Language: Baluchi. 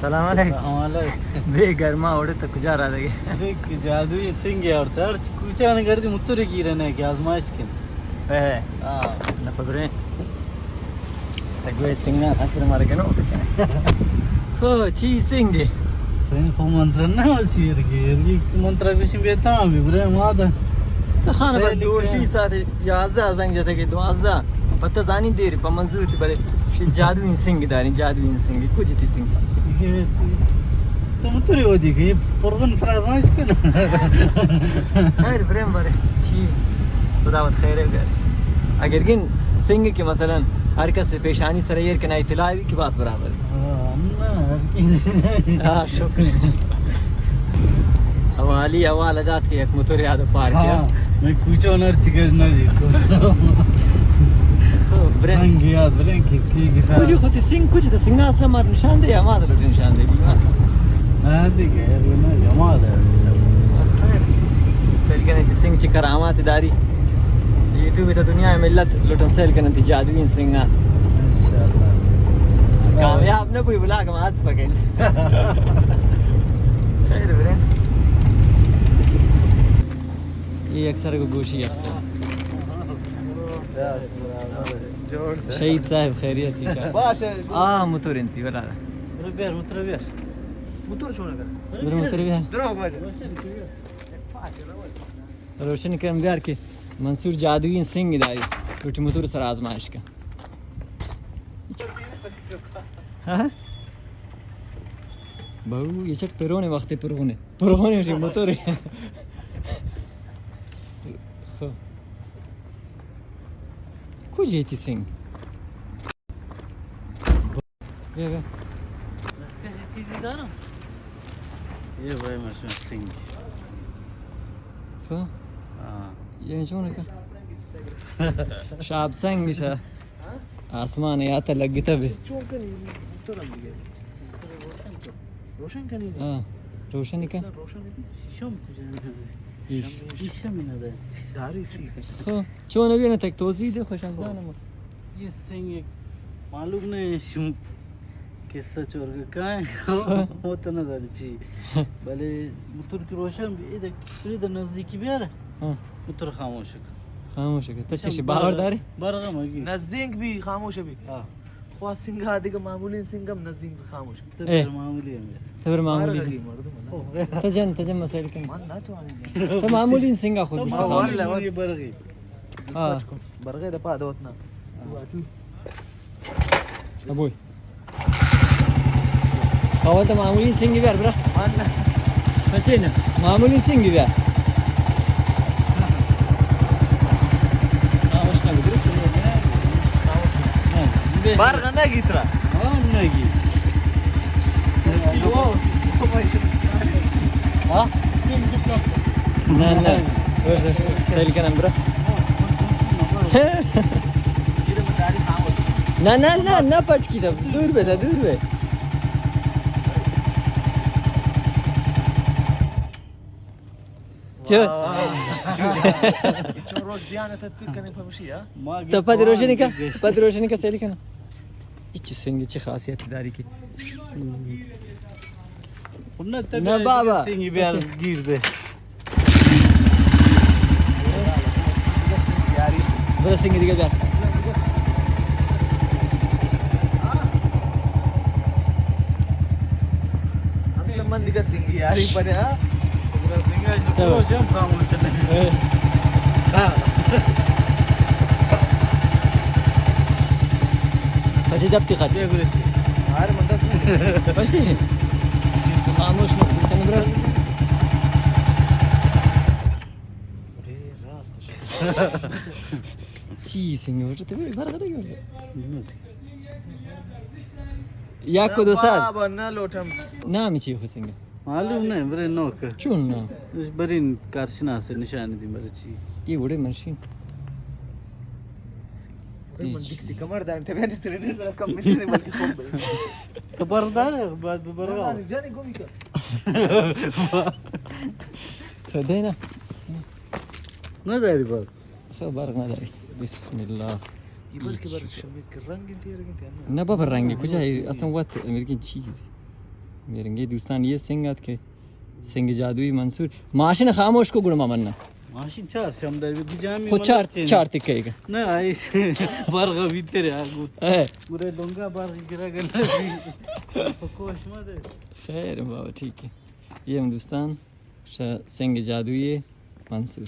سلام علیکم۔ سلام علیکم۔ بے گرما اوڑے تو کجا را دگے؟ دیکھ، جادوئی سنگ ہے اور تو ہر کوچہ نے کر دی، متر گیرنے کہ آزمائش کن۔ اے۔ ہاں۔ نہ پبرے۔ تگوے سنگ نہ، اصل مارے کنو۔ خو، چی سنگ ہے؟ سنگ خو منتر نہ ہو شیر کے، یہ منتر کچھ بیتا ہم، ابراہیم آدھا۔ تو خان سیل بندوشی کن۔ ساعت یازدہ زنگ جتے کہ دوازدہ۔ پتہ زانی دیر پہ منظور تھی بلے۔ شی جادوئی سنگ داریں، جادوئی سنگ، کجتی سنگ؟ تو متری ہو دی کہ پرغن سرا آزمائش کن۔ خیر، بریم برے۔ چی؟ خداوند خیر ہے۔ اگر گن سنگ کہ مثلاً ہر کس پیشانی سر ایر کنا اطلاع بھی کہ باز برابر۔ ہاں، ہم نہ، ہر کی ہاں، شکر۔ حوالی حوالہ دات کہ یک موتر یاد پارک ہے۔ ہاں، میں کوچہ ہنر چکش نہ جی۔ خو، برے۔ سنگ یاد برے کہ، کہ، کہ سا۔ کجی خودی سنگ، کجی تو سنگ اصلا مار نشان دے، یا ما لوٹ نشان دے۔ ہاں، دیگه، یار، یہ نا، جماعت ہے۔ بس خیر۔ سیل کنے تی سنگ چی کرامات داری۔ یوٹیوب تا دنیا ملت لوٹن سیل کنے تی جادوئی سنگا۔ انشاءاللہ۔ کامیاب نہ کوئی بلا کہ آس پکڑ۔ خیر برے۔ یہ اکثر کو گوشی ہے۔ شہید صاحب خیریت سی چا؟ آ، موتور انتی بلا۔ بیار، موتور بیار۔ موتور چون کر؟ برو موتور بیار۔ درو باجا۔ روشن کن بیار کہ منصور جادوئی سنگ داری۔ لوٹی موتور سر آزمائش کن۔ ہاں؟ بہو، یہ چک پرونے وقت پرونے۔ پرونے شی موتور۔ خو۔ کجے تی سنگ؟ بیا، بیا۔ بس کسی چیزی دارم۔ یہ بھائی مشہور سنگ۔ خو؟ ہاں۔ یہ چون کا؟ شاب سنگ شا۔ آسمان یا تا لگتا بے۔ چون کنی؟ تو رنگ دیگه۔ روشن کنی؟ ہاں، روشن کا؟ روشن کنی؟ شیشم کجا؟ شیشم نہ دے۔ داری چی؟ خو، چون ابھی نہ تک توضیح دے، خوشم زانم۔ یہ سنگ ایک معلوم نہیں، شم قصہ چور کے کہاں ہے؟ وہ تو نہ داری چی۔ بلے موتور کی روشن بھی، اے دیکھ، اے نزدیکی بیار۔ ہاں۔ موتور خاموش ہے۔ خاموش ہے۔ تو چی باور داری؟ برغم ہے۔ نزدیک بھی خاموش ہے بھی۔ ہاں۔ خواہ سنگا دیگه معمولی سنگم نزدیک خاموش۔ تو اے۔ بر معمولی ہم۔ تو بر معمولی۔ تو جن، تو جن مسائل کن۔ من نہ تو آنے جن۔ تو معمولی سنگا خود تو بس معمولی خاموش۔ یہ برغی۔ ہاں۔ برغی دپا دوت نا۔ ابوی۔ اول تو معمولی سنگی بیار برا۔ من نہ۔ پچے نا، معمولی سنگی بیار۔ خاموش نہ بی، درست نہ بی۔ ہاں، بیش۔ برغ نہ گی ترا؟ ہاں، نہ گی۔ ہاں؟ نہ، نہ۔ سیل کنم برا۔ نہ، نہ، نہ، نہ پٹکی دا۔ دور بے دا، دور بے۔ چه؟ چون روش زیان تطبیق کنی پمشی، ها؟ تو پد روشنی کا، پد روشنی کا سیل کنا۔ ایچ سنگ چه خاصیت داری کی؟ نه بابا۔ سنگی بیار گیر دے۔ برا سنگی دیگه بیار۔ اصل من دیگه سنگی یاری پڑے، ہاں؟ برا سنگی آج تو جم خاموش ہے۔ ہاں۔ پچے دپتی خط۔ بے برسی۔ ہر من دس نہیں۔ پچے؟ خاموش مت کن برا۔ چی سنگی وٹتے برا کرے گا؟ یک و دو سال۔ بابا، نہ لوٹم۔ نام چی خو سنگی؟ معلوم نہیں، برے نوک۔ چون نہ؟ اس برین کارشناس نشانی دی مرچی۔ یہ وڑے منشین۔ من دیکھ سی کمر دار، تے بیٹھ سرے سر کم ملے بلکہ خوب۔ تو بردار ہے، بعد برگا۔ جانے گمی کا۔ خدای نہ۔ نہ داری بار۔ خبر نداری۔ بسم الله. یہ بلکہ بر شمید کہ رنگ انتی، رنگ انتی، نہ؟ نہ بابا، رنگ کجا ہے؟ اصلا وت امریکن چیز۔ میرنگی دوستان، یہ سنگ ات کہ سنگ جادوئی منصور. ماشین خاموش کو گڑ ما مننا. ماشین چار شم در بی جامی خود چار، چار تکے گا. نه، ایش برغ بیتر ها گو. اے، گورے لونگا برغ گرا گلا. کوش ما ده. شہر بابا، ٹھیک ہے. یہ ہم دوستان، شا-، سنگ جادوئی منصور.